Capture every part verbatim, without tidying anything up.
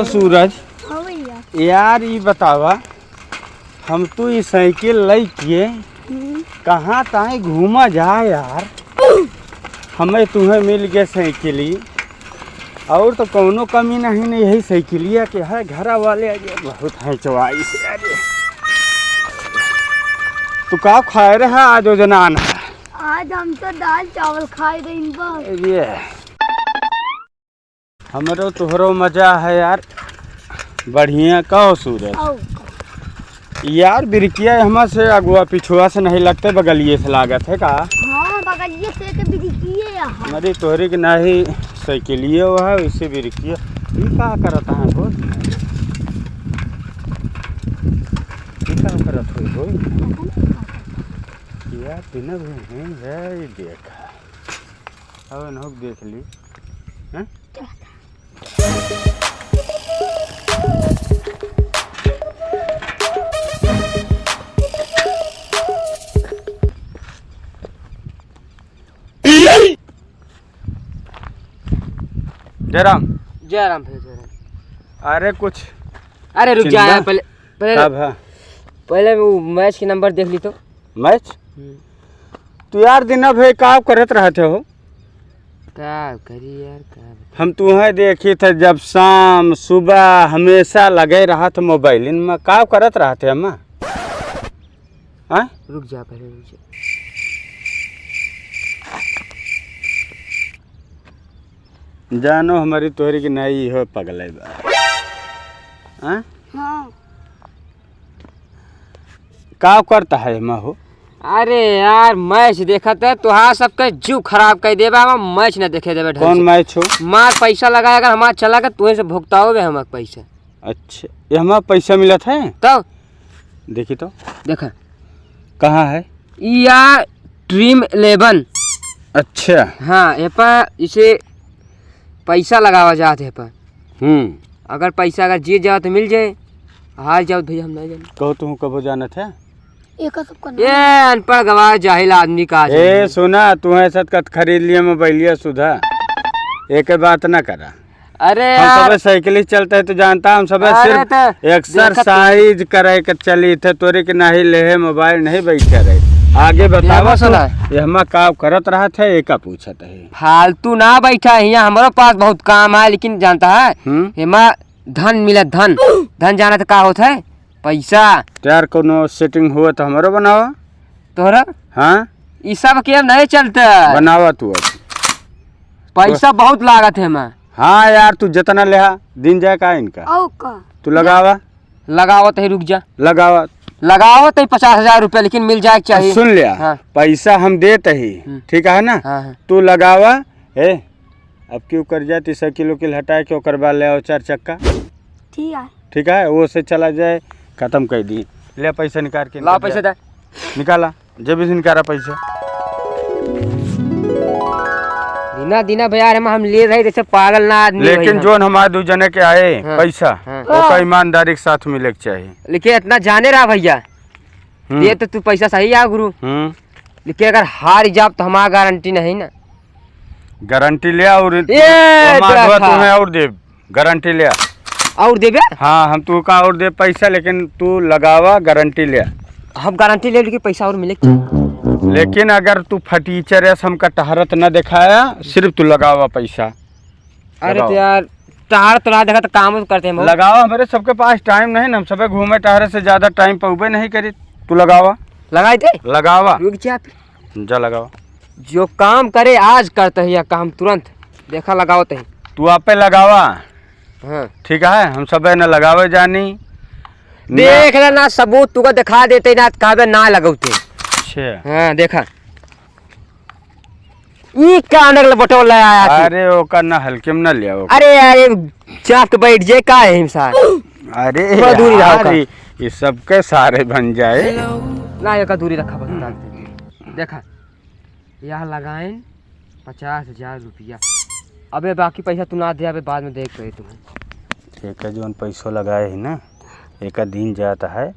सूरज, हाँ भैया। यार, ई बतावा, हम तू ई साइकिल लइके हम्म। कहाँ ताई घूमा जा यार? हमें तुहें मिल गए साइकिली, और तो कौनो कमी नहीं, नहीं यही साइकिलिया के है। घर वाले आज बहुत हैं चवाइस। अरे, तू का खाए रहा आज, ओ जनान? आज हम तो दाल चावल खाए रही बस। अरे, हमरो तोहरो मजा है यार। बढ़िया का हो सूरज? आओ। यार, बिरिकिया हमा से अगुआ पिछुआ से नहीं लगते, बगलिए से लागत है का? हाँ, बगलिए से के बिरिकिए यहाँ। अरे, तोहरे के नाही साइकिलिए वो है, वैसे बिरिकिया। ई का करत है हो? ई का करत होई हो? यार, बिना भी है, ये देख। अब इन्हों देख ली। हैं? जयराम। जयराम भैया, जयराम। अरे कुछ अरे रुक जा चिंता? यार, पहले, पहले कब है? पहले वो मैच के नंबर देख ली तो। मैच? हम्म। तू यार दिन भर का करत रहते हो? का करी यार, का बताई? हम तुहें देखी थे जब शाम सुबह हमेशा लगे रहत मोबाइलिन में, का करत रहते हम? हाँ? रुक जा, पहले रुक जा। जानो हमारी तोहरी की नहीं हो पगले बा। हाँ? हाँ। का करता है एमा हो? अरे यार, मैच देखत है, तोहार सबके जीव खराब कर देबा, हम मैच न देखे देबे ढंग कौन से। मैच हो? मार पैसा लगाए, अगर हमार चला के तुहे से भुगताओ बे हमार पैसा। अच्छा, ये हमार पैसा मिलत है? तब? देखी तो। देखा। कहाँ है? या Dream Eleven। अच्छा। हाँ, ये पर इसे पैसा लगावा जात है पर। हम्म। अगर पैसा अगर जीत जाओ तो मिल जाए, हार जाओ तो भैया हम नहीं जाने। कहो तुम कबो जानत है? एका सबका नाम। ये अनपढ़ गवार जाहिल आदमी का ए, जाने। सुना, तू ऐसा कत खरीद लिया मोबाइलिया सुधा, एक बात ना करा। अरे हम यार। सबे साइकिल ही चलते है तो जानता, हम सबे अरे सिर्फ तो देखत exercise करे के चली थे, तोरे के नहीं लेहे मोबाइल नहीं बैठे रहे। आगे बतावा लेबो तू, सुना। ये हमा का करत रहत है, एका पूछत है। फालतू ना बैठा है, यहाँ हमरो पास बहुत काम है, लेकिन जानता है, हम्म। एमा धन मिले, धन। धन जाना तो का होत है? पैसा। यार, कोनो setting हुआ तो हमरो बनावा। तोहरा? हाँ? ई सब के अब नहीं चलता। बनावा तू अब। पैसा बहुत लागत है एमा। हाँ यार, तू जितना लेहा, दिन जाए का इनका? और का? तू लगावा। लगावत है, रुक जा। लगावा। लगावत है पचास हजार रुपया, लेकिन मिल जाए के चाहिए। सुन लिया, हाँ। पैसा हम देत ही, हम्म। ठीक है ना? हाँ, हाँ। तू लगावा, ए, अब क्यों कर जाए, तीस किलो के हटाए के ओकर बाद ले आओ चार चक्का। ठीक है। ठीक है, वो से चला जाए, खत्म कर दी। ले पैसा निकाल के ला निकल पैसा जा। दे। निकाला, जब भी निकाला पैसा। दिना, दिना भैया, हम, हम ले रहे जैसे पागल ना आदमी लेकिन भैया। जोन हमारे दू जने के आए हाँ। पैसा, हाँ। ओका ईमानदारी के साथ मिले के चाहिए। लेकिन इतना जाने रहा भैया, हम्म। ये तो तू पैसा सही आ गुरु। हम्म। लेकिन अगर हार जाब तो हमारा गारंटी नहीं ना। गारंटी ले और ए, हम आगवा देखा। तुम्हें और देब, गारंटी ले। और देबे? हाँ, हम तू का और देब पैसा, लेकिन तू लगावा, गारंटी ले। हम गारंटी ले, लेकिन पैसा और मिले। लेकिन अगर तू फटीचर है, हमका टहरत न दिखाया, सिर्फ तू लगावा पैसा। अरे तो लगाओ। यार, टहरत ना देखा तो काम तो करते हैं हम। लगाओ, हमारे सबके पास टाइम नहीं ना, हम सबे घूमे टहरे से ज्यादा टाइम पउबे नहीं करी। तू लगावा। लगाई दे। लगावा। रुक जा फिर। जा लगावा। जो काम करे आज करते हैं या काम तुरंत। देखा लगावत है। तू आपे लगावा। हाँ। ठीक है, हम सबे न लगावे जानी। न देख ले ना, सबूत तुका दिखा देते ना, कहबे ना लगौते। अच्छा। हाँ, देखा। ई का अंडर बटोल ले आया तू? अरे, ओका ना हल्के में ना लिया, ओका। अरे यार, ये चाप के बैठ जाए, का है इंसान? अरे थोड़ा दूरी रहा यार, ओका। ये, ये सबके सारे बन जाए। ना, एका दूरी रखा बस, डाल दे। देखा, यहाँ लगाइन पचास हजार रुपया। अबे, बाकी पैसा तू ना दे, अबे, बाद में देख के तुम्हें। एका जौन पैसो लगाए है ना, एका दिन जात है,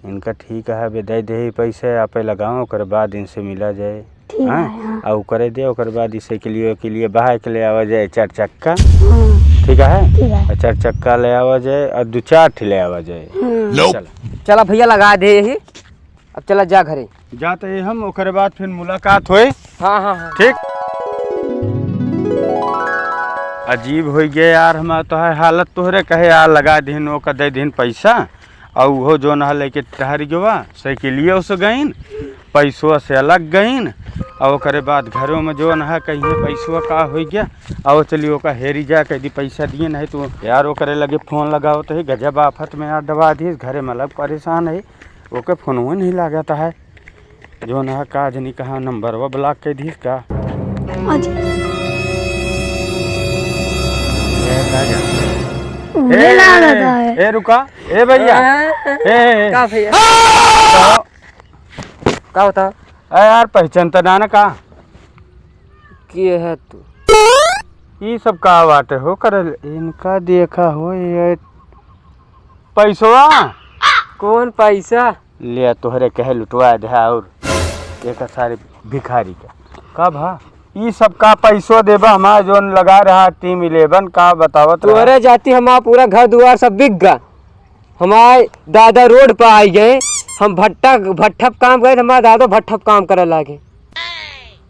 इनका ठीक है, अबे दे दे पैसे, आपे लगाओ, ओकर बाद इनसे मिला जाए। ठीक हाँ? है, हाँ। आ ओकरे दे, ओकर बाद इसे के लिए, के लिए बहा के ले आवा जाए चार चक्का। हाँ। ठीक है? ठीक है। चार चक्का ले आवा जाए और दो चार ठे ले आवा जाए। हम्म। चला। चला भैया, लगा दे यही। अब चला जा घरे। जाते ही हम, ओकरे बाद फिर मुलाकात होई। हाँ, हाँ, हाँ। ठीक। अजीब होइ गया यार, हमार तो है हालत तोहरे कहे यार, लगा दिहिन, ओका दे दिहिन पैसा, और वो जो नहा लेके टहर गवा, साइकिलिया से गइन, पैसवा से अलग गइन, और ओकरे बाद घरों में जो नहा कहीं पैसवा का होइ गया, और चलिए ओका हेरी जा, कह दी पैसा दिए नहीं तो यार, ओकरे लगे फोन लगाओ तो ही गजब आफत में यार दबा दिए, घरे में अलग परेशान है। ओके फोनवो नहीं लागत है। जो ना का जनी कहाँ नंबरवा ब्लॉक कर दिस का। अजी। ए, का जा? उन्हें ए, लागत है। ए, रुका। ए भैया। हाँ। ए, ए, ए। का भैया? तो का होता? ए यार, पहचानता ना ना का? के है तू? ई सब का बाटे हो करल? इनका देखा हो ये पैसवा। कौन पैसा? ले तोहरे कहे लुटवा दे और एक सारे भिखारी का। का भा? ई सब का पैसो देबा हमार जोन लगा रहा टीम इलेवन का बतावत रहा। तोहरे जाती हमार पूरा घर दुआर सब बिक गा। हमार दादा रोड पर आई गए, हम भट्टा भट्ठप काम करे, हमार दादा भट्ठप काम करे लागे।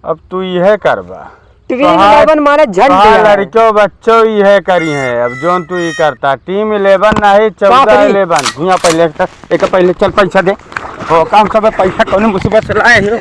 अब तू इहे करबा। टीम तोहार, इलेवन माने झंड तोहार यार। लड़कियों बच्चों इहे करी हैं। अब जोन तू ई करता, टीम इलेवन नहीं, का चौदह करी? इलेवन। हियाँ पहले एक, एक पहले चल पैसा दे। हो काम सब पैसा कौन मुसीबत से लाए हो?